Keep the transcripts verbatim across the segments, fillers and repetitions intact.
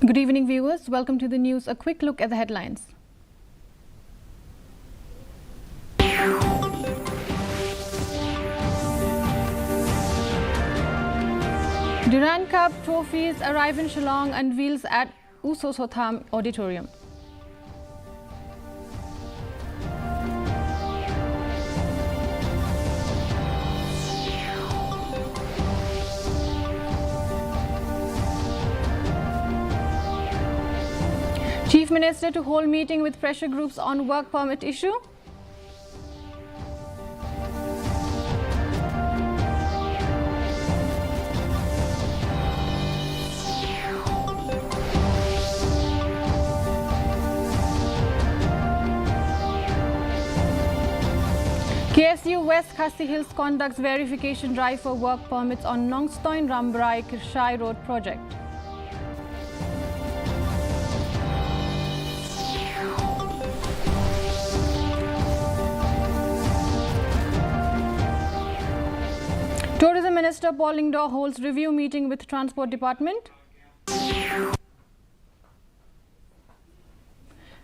Good evening, viewers. Welcome to the news. A quick look at the headlines. Durand Cup trophies arrive in Shillong, unveils at U Soso Tham Auditorium. Chief Minister to hold meeting with pressure groups on work permit issue. K S U West Khasi Hills conducts verification drive for work permits on Nongstoin Rambrai Kirshai Road project. Tourism Minister Paul Lyngdoh holds review meeting with Transport Department.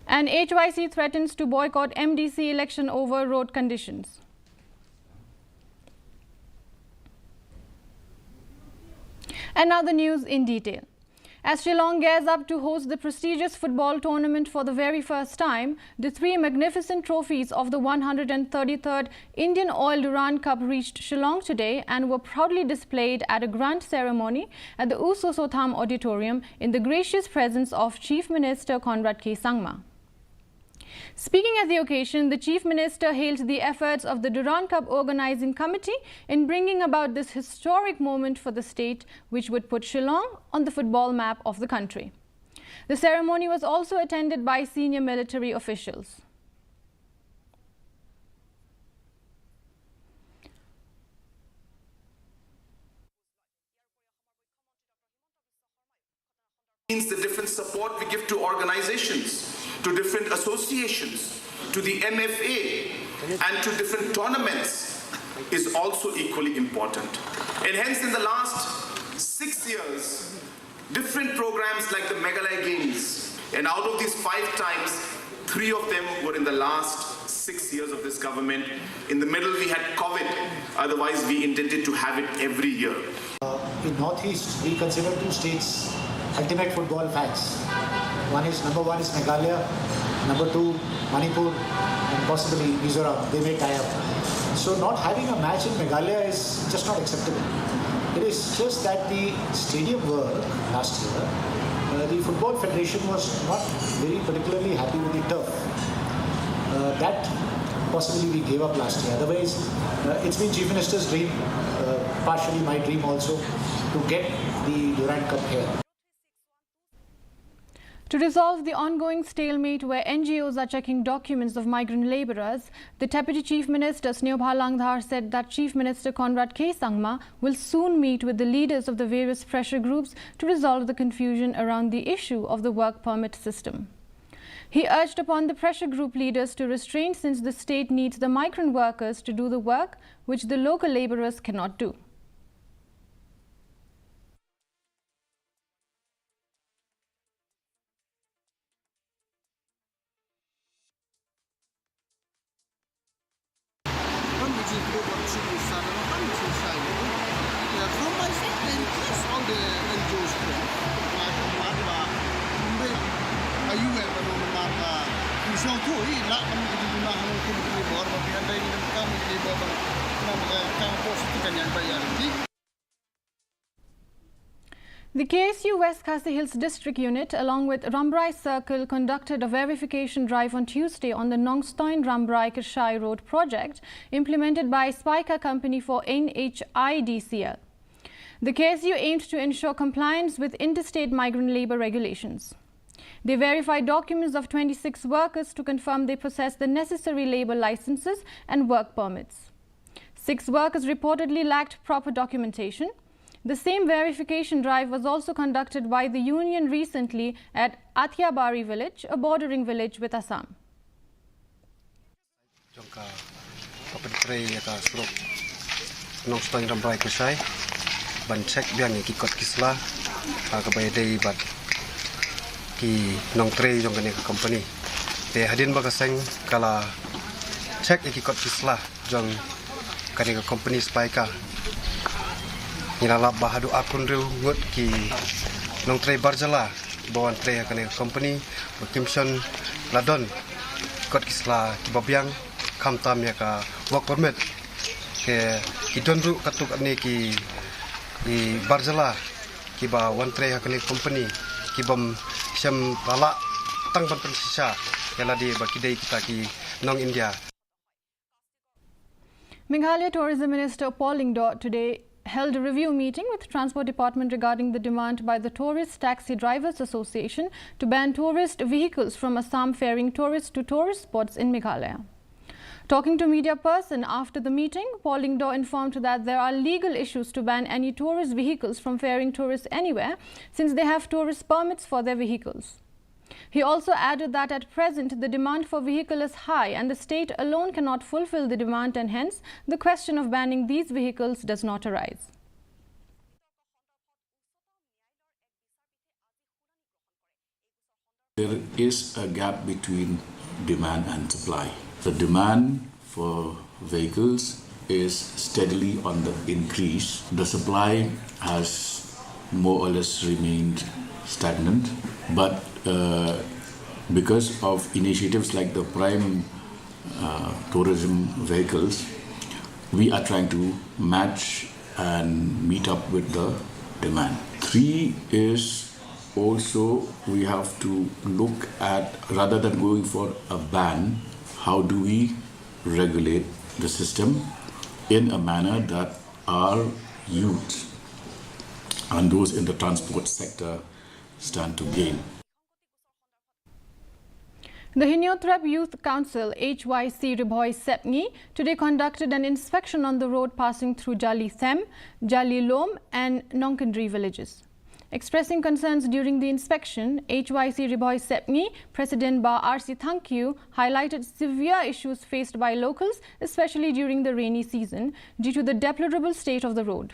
And H Y C threatens to boycott M D C election over road conditions. And now the news in detail. As Shillong gears up to host the prestigious football tournament for the very first time, the three magnificent trophies of the one hundred thirty-third Indian Oil Durand Cup reached Shillong today and were proudly displayed at a grand ceremony at the U Soso Tham Auditorium in the gracious presence of Chief Minister Conrad K Sangma. Speaking at the occasion, the Chief Minister hailed the efforts of the Durand Cup Organizing Committee in bringing about this historic moment for the state, which would put Shillong on the football map of the country. The ceremony was also attended by senior military officials. Means the different support we give to organizations, to different associations, to the M F A, and to different tournaments is also equally important. And hence, in the last six years, different programs like the Meghalaya Games, and out of these five times, three of them were in the last six years of this government. In the middle, we had COVID. Otherwise, we intended to have it every year. Uh, in Northeast, we consider two states ultimate football fans. One is, number one is Meghalaya, number two, Manipur, and possibly Mizoram. They may tie up. So not having a match in Meghalaya is just not acceptable. It is just that the stadium work last year, uh, the Football Federation was not very particularly happy with the turf. Uh, that possibly we gave up last year. Otherwise, uh, it's been Chief Minister's dream, uh, partially my dream also, to get the Durand Cup here. To resolve the ongoing stalemate where N G Os are checking documents of migrant labourers, the Deputy Chief Minister Sneobha Langdhar said that Chief Minister Conrad K Sangma will soon meet with the leaders of the various pressure groups to resolve the confusion around the issue of the work permit system. He urged upon the pressure group leaders to restrain, since the state needs the migrant workers to do the work which the local labourers cannot do. From my side, I request all the N G Os to, uh, The K S U West Khasi Hills District Unit, along with Rambrai Circle, conducted a verification drive on Tuesday on the Nongstoin Rambrai Kirshai Road project implemented by Spica Company for N H I D C L. The K S U aimed to ensure compliance with interstate migrant labour regulations. They verified documents of twenty-six workers to confirm they possess the necessary labour licences and work permits. Six workers reportedly lacked proper documentation. The same verification drive was also conducted by the union recently at Athiabari village, a bordering village with Assam. Jong ka, ka pyntrei ïa ka surok Nongstoin Rambrai Kirshai ban check biang ïa ki kot ki sla, ha kaba ïadei bad ki nongtrei jong kane ka company. Te hadien ba ka seng ka la check ïa ki kot ki sla jong kane ka company Spika, ngi la lap ba haduh arphew hynriew ngut ki nongtrei bar jylla ba wan trei ha kane ka company ba kim shym la don kot ki sla kiba biang, khamtam ïa ka work permit. Te ki don ruh katto katne ki, ki bar jylla kiba wan trei ha kane ka company kibym shym la lah tang ban pynshisha ïa lade ba ki dei kita ki nong India. Meghalaya Tourism Minister Paul Lyngdoh today held a review meeting with Transport Department regarding the demand by the Tourist Taxi Drivers Association to ban tourist vehicles from Assam ferrying tourists to tourist spots in Meghalaya. Talking to media person after the meeting, Paul Lyngdoh informed that there are legal issues to ban any tourist vehicles from ferrying tourists anywhere, since they have tourist permits for their vehicles. He also added that at present the demand for vehicle is high and the state alone cannot fulfill the demand, and hence the question of banning these vehicles does not arise. There is a gap between demand and supply. The demand for vehicles is steadily on the increase. The supply has more or less remained stagnant, but uh, because of initiatives like the Prime uh, Tourism Vehicles, we are trying to match and meet up with the demand. Three is also we have to look at, rather than going for a ban, how do we regulate the system in a manner that our youth and those in the transport sector stand to gain. The Hynñiewtrep Youth Council, H Y C Ri Bhoi Sepngi, today conducted an inspection on the road passing through Jali Them, Jali Lom and Nongkyndri villages. Expressing concerns during the inspection, H Y C Ri Bhoi Sepngi President Bah R C Thangkhiew highlighted severe issues faced by locals, especially during the rainy season, due to the deplorable state of the road.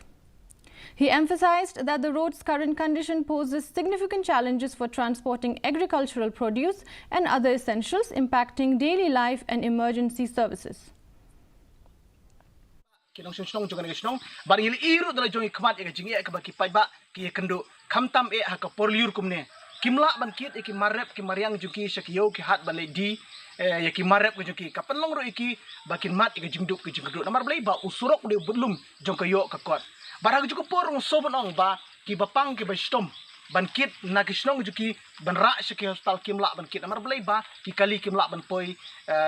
He emphasized that the road's current condition poses significant challenges for transporting agricultural produce and other essentials, impacting daily life and emergency services. Ki nongshong shnong jong kane ka shnong bad ngi la ïohi ruh da la jong i khmat ïa ka jingeh kaba ki paidbah ki ïakynduh, khamtam eh ha ka por lyiur kumne. Kim lah ban kit ïa ki mar rep ki mar riang jong ki sha ki ïew ki hat ban leit die ïa ki mar rep ka jong ki. Ka pynlong ruh ïa ki ba kin mad ïa ka jingduk ka jingkyrduh namar balei ba u surok u dei u budlum jong ka ïoh ka kot. Bad ha ka juh ka por ruh nga sngewbha ban ong ba kiba pang kiba shitom ban kit na ki shnong jong ki ban rah sha ki hospital kim lah ban kit namar balei ba ki kali kim lah ban poi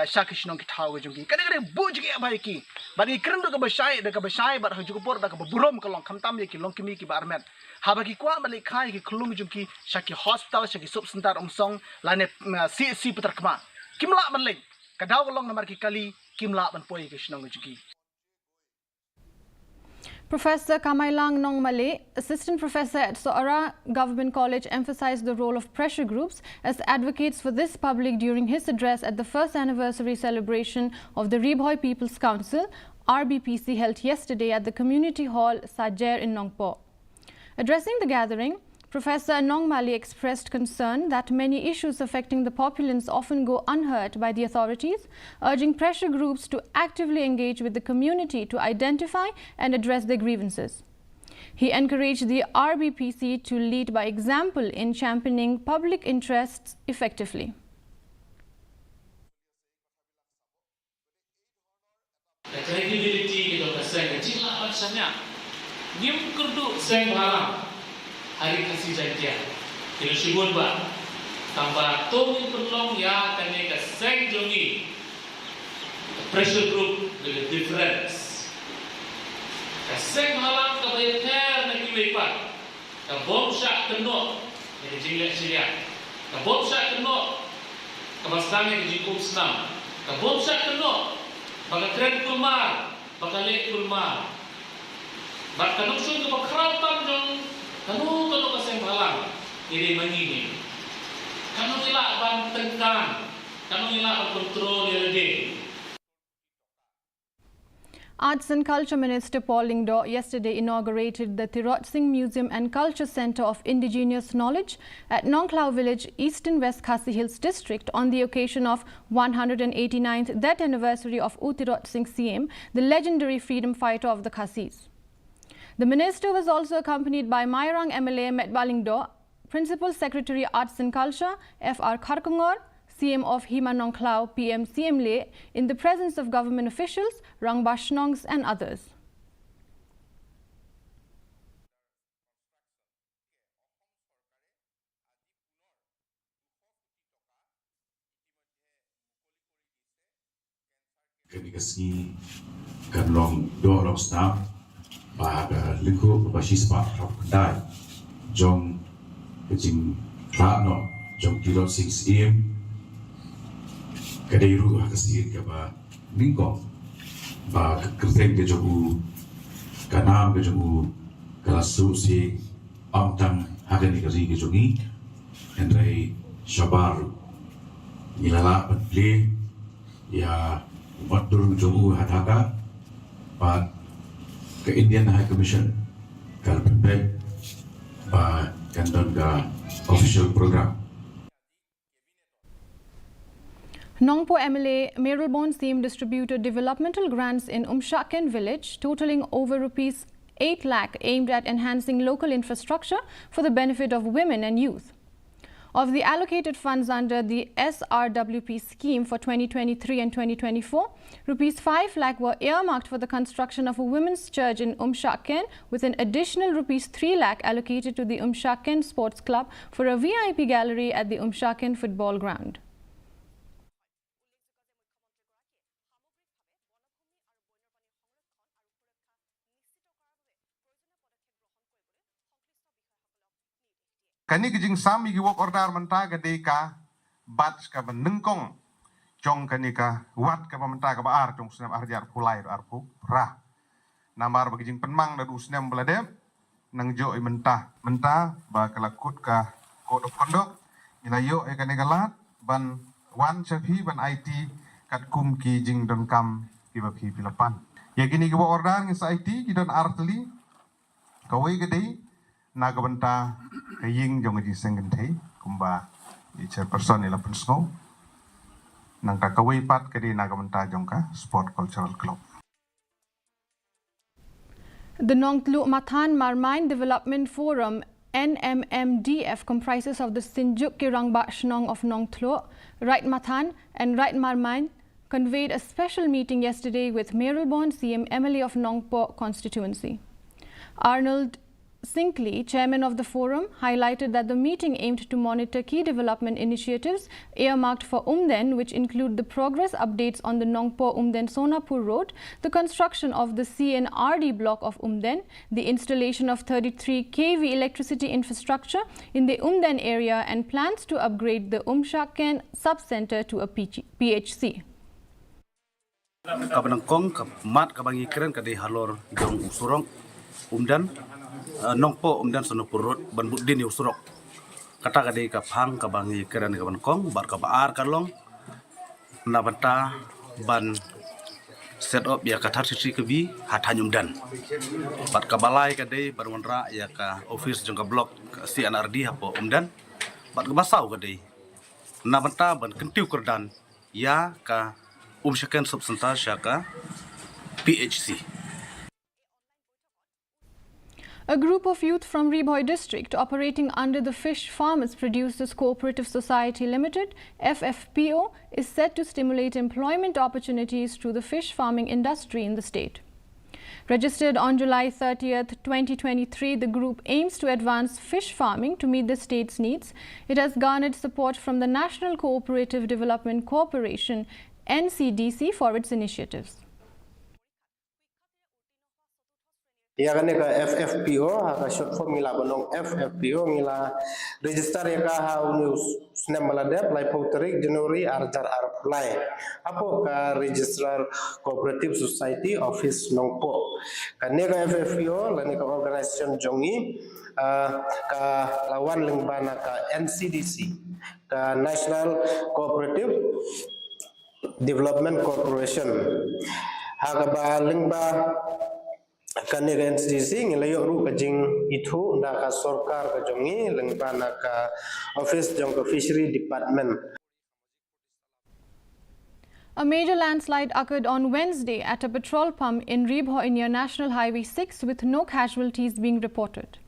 sha ki shnong ki thaw ka jong ki. Ka dei ka dei buh jingeh ba ïa ki. Bad ngi kren da kaba shai da kaba shai bad ha ka juh ka por da kaba burom ka long khamtam ïa ki longkmie kiba armet. Haba ki kwah ban leit kha ïa ki khyllung jong ki sha ki hospital sha ki sub centre Umsong lane C H C Patharkhmah kim lah ban leit. Ka daw ka long namar ki kali kim lah ban poi ïa ki shnong jong ki. Professor Kamailang Nongmale, Assistant Professor at Sohra Government College, emphasized the role of pressure groups as advocates for this public during his address at the first anniversary celebration of the Ri Bhoi People's Council, R B P C, held yesterday at the Community Hall, Sajer in Nongpoh. Addressing the gathering, Professor Nongmale expressed concern that many issues affecting the populace often go unheard by the authorities, urging pressure groups to actively engage with the community to identify and address their grievances. He encouraged the R B P C to lead by example in championing public interests effectively. Ka credibility ka jong ka seng ka jinglah ban shaniah. Ngim kyrduh seng bhalang ha ri Khasi Jaiñtia. Ki la shibun ba tang ba to ngin pynlong ïa kane ka seng jong ngi. Ka pressure group ka difference. Ka seng bhalang kaba ïapher na kiwei pat. Ka bym shah kynnoh ïa ka jingleh shiliang. Ka bym shah kynnoh kaba sdang ïa ka jingkum snam. Ka bym shah kynnoh ba ka kren kulmar, ba ka leh kulmar. Bad ka nongshun kaba khraw tam jong kano kano ka seng bhalang ïa dei ma ngi hi. Kano ngi lah ban tyngkang, kano ngi lah ban kontrol ïa lade. Arts and Culture Minister Paul Lyngdoh yesterday inaugurated the Tirot Sing Museum and Culture Centre of Indigenous Knowledge at Nongkhlaw Village, Eastern West Khasi Hills District, on the occasion of one hundred eighty-ninth death anniversary of U Tirot Sing Syiem, the legendary freedom fighter of the Khasis. The minister was also accompanied by Mairang M L A Metbah Lyngdoh, Principal Secretary Arts and Culture, F R Kharkongor, C M of Hima Nongkhlaw, P M C M Leh, in the presence of government officials, Rangbah Shnongs and others. Kane ka sngi kan long doh long snam ba ka lyngkhuh kaba shispah hynriew khyndai jong ka jingthlad noh jong Tirot Sing Syiem. Ka dei ruh ha ka sien kaba nyngkong ba ka kyrteng ka jong u, ka nam ka jong u ka la shu sing ym tang ha kane ka ri ka jong ngi, hynrei shabar ruh. Ngi la lah ban plie ïa u mat dur jong u ha Dhaka, bad ka Indian High Commission ka la pynbeit ba kan don ka official program. Nongpoh M L A Mayralborn Syiem distributed developmental grants in Umshaken village, totaling over rupees eight lakh, aimed at enhancing local infrastructure for the benefit of women and youth. Of the allocated funds under the S R W P scheme for twenty twenty-three and twenty twenty-four, rupees five lakh were earmarked for the construction of a women's church in Umshaken, with an additional rupees three lakh allocated to the Umshaken Sports Club for a V I P gallery at the Umshaken football ground. Kane ka jingsam ïa ki work order mynta ka dei ka batch kaba nyngkong jong kane ka wat kaba mynta kaba ar jong u snem ar hajar arphew lai arphew phra. Namar ba ka jingpynmang naduh u snem ba la dep nang jooh ïa mynta. Mynta ba ka la kut ka code of conduct, ngi la ïoh ïa kane ka lad ban wan sha phi ban aiti katkum ki jingdonkam kiba phi phi la pan. Ïa kine kiba order ngi sa aiti ki don ar tylli. Kawei ka dei na ka bynta ka ïing jong ka jingïaseng kynthei kumba i chairperson i la pynsngew. Nangta kawei pat ka dei na ka bynta jong ka Sport Cultural Club. The Nongtluh Mathan Marmain Development Forum, N M M D F, comprises of the Synjuk ki Rangbah Shnong of Nongtluh, Raid Mathan and Raid Marmain, convened a special meeting yesterday with Mayralborn Syiem M L A of Nongpoh constituency. Arnold Sinkley, chairman of the forum, highlighted that the meeting aimed to monitor key development initiatives earmarked for Umden, which include the progress updates on the Nongpoh Umden Sonapur Road, the construction of the C and R D block of Umden, the installation of thirty-three K V electricity infrastructure in the Umden area, and plans to upgrade the Umshaken sub-centre to a P H C. Kaba nyngkong ka mat kaba ngi kren ka dei halor jong u surok Umden, eh, Nongpoh Umden Sonapur Road ban bud dien ïa u surok. Kata ka dei ka phang kaba ngi kren kaba nyngkong, bad kaba ar ka long na bynta ban set up ïa ka thirty-three K V ha thaiñ Umden. Bad kaba lai ka dei ban wanrah ïa ka office jong ka block C and R D hapoh Umden. Bad kaba saw ka dei na bynta ban kyntiew kyrdan ïa ka Umshaken Sub Centre sha ka P H C. A group of youth from Ri Bhoi district operating under the Fish Farmers Producers Cooperative Society Limited, F F P O, is set to stimulate employment opportunities through the fish farming industry in the state. Registered on July thirtieth, twenty twenty-three, the group aims to advance fish farming to meet the state's needs. It has garnered support from the National Cooperative Development Corporation, N C D C, for its initiatives. Ïa kane ka F F P O, ha ka short form ngi lah ban ong F F P O, ngi la register ïa ka ha une u snem ba la dep, laiphew tarik January, ar hajar arphew lai. Hapoh ka Registrar Cooperative Society Office Nongpoh. Kane ka F F P O lane ka organization jong ngi, ah, ka la wan lyngba na ka N C D C, ka National Cooperative Development Corporation. Ha kaba lyngba kane ka N C D C ngi la ïoh ruh ka jingithuh na ka sorkar ka jong ngi lyngba na ka office jong ka Fishery Department. A major landslide occurred on Wednesday at a petrol pump in Ri Bhoi near National Highway six, with no casualties being reported.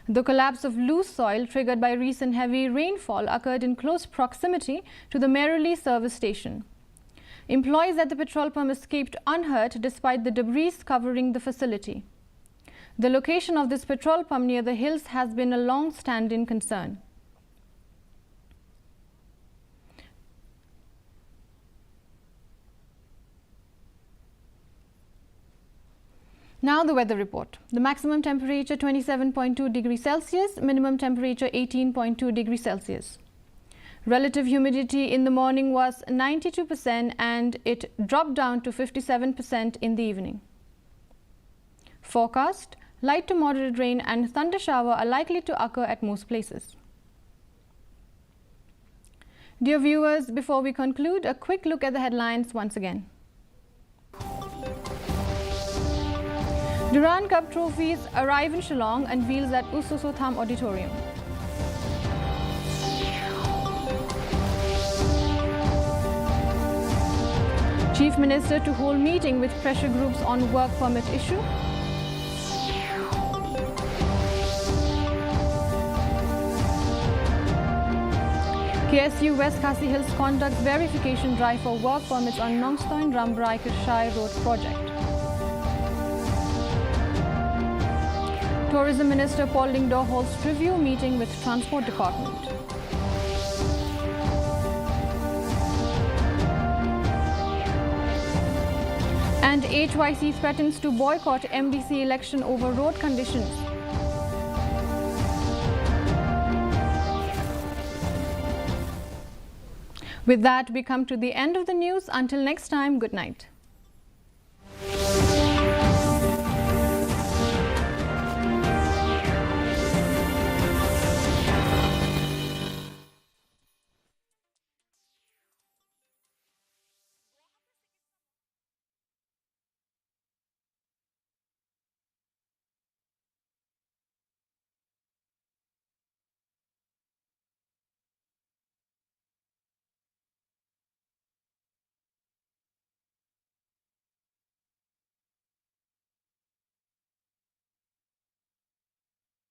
The collapse of loose soil triggered by recent heavy rainfall occurred in close proximity to the Meruli service station. Employees at the petrol pump escaped unhurt despite the debris covering the facility. The location of this petrol pump near the hills has been a long-standing concern. Now the weather report. The maximum temperature twenty-seven point two degrees Celsius, minimum temperature eighteen point two degrees Celsius. Relative humidity in the morning was ninety-two percent and it dropped down to fifty-seven percent in the evening. Forecast: light to moderate rain and thunder shower are likely to occur at most places. Dear viewers, before we conclude, a quick look at the headlines once again. Durand Cup trophies arrive in Shillong, unveils at U Soso Tham Auditorium. Chief Minister to hold meeting with pressure groups on work permit issue. K S U West Khasi Hills conducts verification drive for work permits on Nongstoiñ Rambrai Kyrshai Road project. Tourism Minister Paul Lyngdoh holds review meeting with Transport Department. And H Y C threatens to boycott M D C election over road conditions. With that, we come to the end of the news. Until next time, good night.